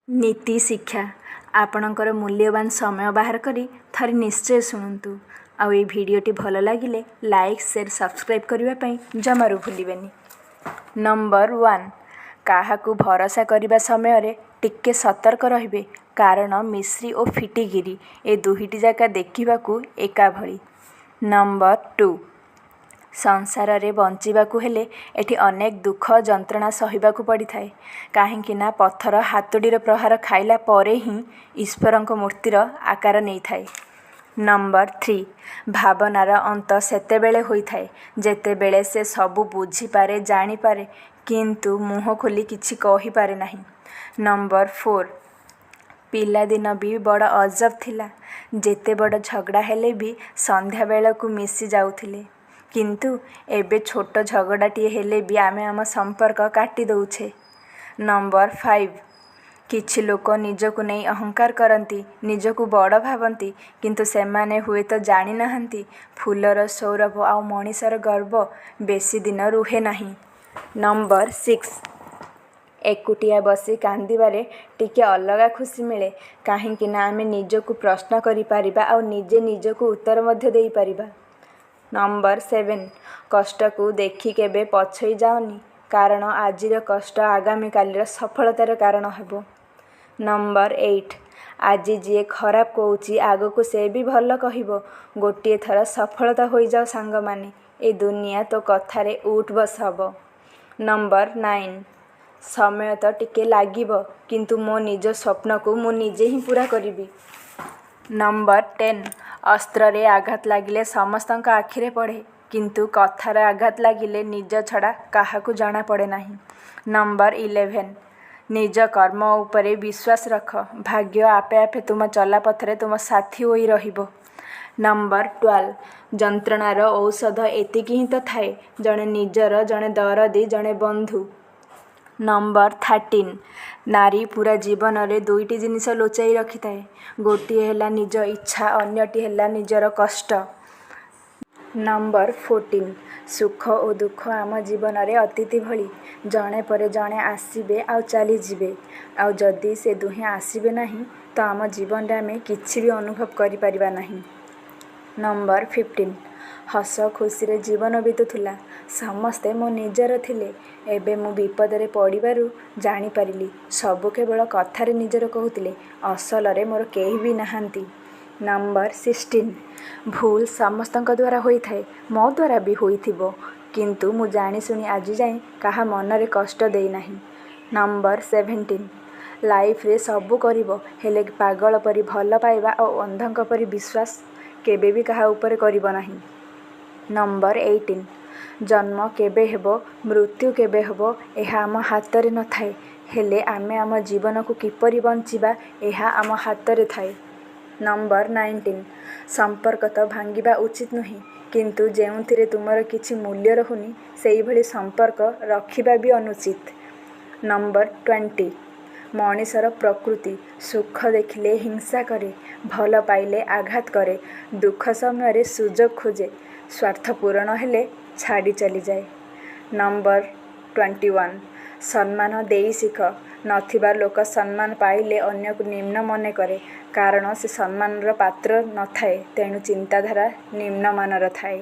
ନୀତି ଶିକ୍ଷା। ଆପଣଙ୍କର ମୂଲ୍ୟବାନ ସମୟ ବାହାର କରି ଥରେ ନିଶ୍ଚୟ ଶୁଣନ୍ତୁ। ଆଉ ଏଇ ଭିଡ଼ିଓଟି ଭଲ ଲାଗିଲେ ଲାଇକ୍, ସେୟାର, ସବସ୍କ୍ରାଇବ୍ କରିବା ପାଇଁ ଜମାରୁ ଭୁଲିବେନି। ନମ୍ବର 1, କାହାକୁ ଭରସା କରିବା ସମୟରେ ଟିକେ ସତର୍କ ରହିବେ, କାରଣ ମିଶ୍ରି ଓ ଫିଟିକିରି ଏ ଦୁଇଟି ଯାକ ଦେଖିବାକୁ ଏକା ଭଳି। ନମ୍ବର 2, ସଂସାରରେ ବଞ୍ଚିବାକୁ ହେଲେ ଏଠି ଅନେକ ଦୁଃଖ ଯନ୍ତ୍ରଣା ସହିବାକୁ ପଡ଼ିଥାଏ, କାହିଁକି ନା ପଥର ହାତୁଡ଼ିର ପ୍ରହାର ଖାଇଲା ପରେ ହିଁ ଈଶ୍ୱରଙ୍କ ମୂର୍ତ୍ତିର ଆକାର ନେଇଥାଏ। ନମ୍ବର 3, ଭାବନାର ଅନ୍ତ ସେତେବେଳେ ହୋଇଥାଏ ଯେତେବେଳେ ସେ ସବୁ ବୁଝିପାରେ, ଜାଣିପାରେ, କିନ୍ତୁ ମୁହଁ ଖୋଲି କିଛି କହିପାରେ ନାହିଁ। ନମ୍ବର 4, ପିଲାଦିନ ବି ବଡ଼ ଅଜବ ଥିଲା। ଯେତେ ବଡ଼ ଝଗଡ଼ା ହେଲେ ବି ସନ୍ଧ୍ୟାବେଳକୁ ମିଶି ଯାଉଥିଲେ, କିନ୍ତୁ ଏବେ ଛୋଟ ଝଗଡ଼ାଟିଏ ହେଲେ ବି ଆମେ ଆମ ସମ୍ପର୍କ କାଟି ଦେଉଛେ। ନମ୍ବର 5, କିଛି ଲୋକ ନିଜକୁ ନେଇ ଅହଙ୍କାର କରନ୍ତି, ନିଜକୁ ବଡ଼ ଭାବନ୍ତି, କିନ୍ତୁ ସେମାନେ ହୁଏତ ଜାଣିନାହାନ୍ତି ଫୁଲର ସୌରଭ ଆଉ ମଣିଷର ଗର୍ବ ବେଶୀ ଦିନ ରୁହେ ନାହିଁ। ନମ୍ବର 6, ଏକୁଟିଆ ବସି କାନ୍ଦିବାରେ ଟିକେ ଅଲଗା ଖୁସି ମିଳେ, କାହିଁକି ନା ଆମେ ନିଜକୁ ପ୍ରଶ୍ନ କରିପାରିବା ଆଉ ନିଜେ ନିଜକୁ ଉତ୍ତର ମଧ୍ୟ ଦେଇପାରିବା। ନମ୍ବର 7, କଷ୍ଟକୁ ଦେଖି କେବେ ପଛେଇ ଯାଅନି, କାରଣ ଆଜିର କଷ୍ଟ ଆଗାମୀ କାଲିର ସଫଳତାର କାରଣ ହେବ। ନମ୍ବର 8, ଆଜି ଯିଏ ଖରାପ କହୁଛି ଆଗକୁ ସେ ବି ଭଲ କହିବ। ଗୋଟିଏ ଥର ସଫଳତା ହୋଇଯାଅ ସାଙ୍ଗମାନେ, ଏ ଦୁନିଆ ତୋ କଥାରେ ଉଠ୍ ବସ୍ ହେବ। ନମ୍ବର 9, ସମୟ ତ ଟିକେ ଲାଗିବ, କିନ୍ତୁ ମୋ ନିଜ ସ୍ୱପ୍ନକୁ ମୁଁ ନିଜେ ହିଁ ପୂରା କରିବି। ନମ୍ବର 10, ଅସ୍ତ୍ରରେ ଆଘାତ ଲାଗିଲେ ସମସ୍ତଙ୍କ ଆଖିରେ ପଡ଼େ, କିନ୍ତୁ କଥାର ଆଘାତ ଲାଗିଲେ ନିଜ ଛଡ଼ା କାହାକୁ ଜଣାପଡ଼େ ନାହିଁ। ନମ୍ବର 11, ନିଜ କର୍ମ ଉପରେ ବିଶ୍ୱାସ ରଖ, ଭାଗ୍ୟ ଆପେ ଆପେ ତୁମ ଚଲାପଥରେ ତୁମ ସାଥୀ ହୋଇ ରହିବ। ନମ୍ବର 12, ଯନ୍ତ୍ରଣାର ଔଷଧ ଏତିକି ହିଁ ତ ଥାଏ, ଜଣେ ନିଜର, ଜଣେ ଦରଦୀ, ଜଣେ ବନ୍ଧୁ। ନମ୍ବର 13, ନାରୀ ପୂରା ଜୀବନରେ ଦୁଇଟି ଜିନିଷ ଲୁଚାଇ ରଖିଥାଏ, ଗୋଟିଏ ହେଲା ନିଜ ଇଚ୍ଛା, ଅନ୍ୟଟି ହେଲା ନିଜର କଷ୍ଟ। ନମ୍ବର 14, ସୁଖ ଓ ଦୁଃଖ ଆମ ଜୀବନରେ ଅତିଥି ଭଳି, ଜଣେ ପରେ ଜଣେ ଆସିବେ ଆଉ ଚାଲିଯିବେ। ଆଉ ଯଦି ସେ ଦୁହେଁ ଆସିବେ ନାହିଁ ତ ଆମ ଜୀବନରେ ଆମେ କିଛି ବି ଅନୁଭବ କରିପାରିବା ନାହିଁ। ନମ୍ବର 15, ହସ ଖୁସିରେ ଜୀବନ ବିତୁଥିଲା, ସମସ୍ତେ ମୋ ନିଜର ଥିଲେ। ଏବେ ମୁଁ ବିପଦରେ ପଡ଼ିବାରୁ ଜାଣିପାରିଲି ସବୁ କେବଳ କଥାରେ ନିଜର କହୁଥିଲେ, ଅସଲରେ ମୋର କେହି ବି ନାହାନ୍ତି। ନମ୍ବର 16, ଭୁଲ ସମସ୍ତଙ୍କ ଦ୍ୱାରା ହୋଇଥାଏ, ମୋ ଦ୍ୱାରା ବି ହୋଇଥିବ, କିନ୍ତୁ ମୁଁ ଜାଣିଶୁଣି ଆଜି ଯାଏଁ କାହା ମନରେ କଷ୍ଟ ଦେଇନାହିଁ। ନମ୍ବର 17, ଲାଇଫରେ ସବୁ କରିବ, ହେଲେ ପାଗଳ ପରି ଭଲ ପାଇବା ଆଉ ଅନ୍ଧଙ୍କ ପରି ବିଶ୍ୱାସ କେବେ ବି କାହା ଉପରେ କରିବ ନାହିଁ। ନମ୍ବର 18, ଜନ୍ମ କେବେ ହେବ, ମୃତ୍ୟୁ କେବେ ହେବ ଏହା ଆମ ହାତରେ ନଥାଏ, ହେଲେ ଆମେ ଆମ ଜୀବନକୁ କିପରି ବଞ୍ଚିବା ଏହା ଆମ ହାତରେ ଥାଏ। ନମ୍ବର 19, ସମ୍ପର୍କ ତ ଭାଙ୍ଗିବା ଉଚିତ ନୁହେଁ, କିନ୍ତୁ ଯେଉଁଥିରେ ତୁମର କିଛି ମୂଲ୍ୟ ରହୁନି ସେଇଭଳି ସମ୍ପର୍କ ରଖିବା ବି ଅନୁଚିତ। ନମ୍ବର 20, ମଣିଷର ପ୍ରକୃତି ସୁଖ ଦେଖିଲେ ହିଂସା କରେ, ଭଲ ପାଇଲେ ଆଘାତ କରେ, ଦୁଃଖ ସମୟରେ ସୁଯୋଗ ଖୋଜେ, ସ୍ୱାର୍ଥ ପୂରଣ ହେଲେ ଛାଡ଼ି ଚାଲିଯାଏ। ନମ୍ବର 21, ସମ୍ମାନ ଦେଇ ଶିଖ, ନଥିବା ଲୋକ ସମ୍ମାନ ପାଇଲେ ଅନ୍ୟକୁ ନିମ୍ନ ମନେ କରେ, କାରଣ ସେ ସମ୍ମାନର ପାତ୍ର ନଥାଏ, ତେଣୁ ଚିନ୍ତାଧାରା ନିମ୍ନମାନର ଥାଏ।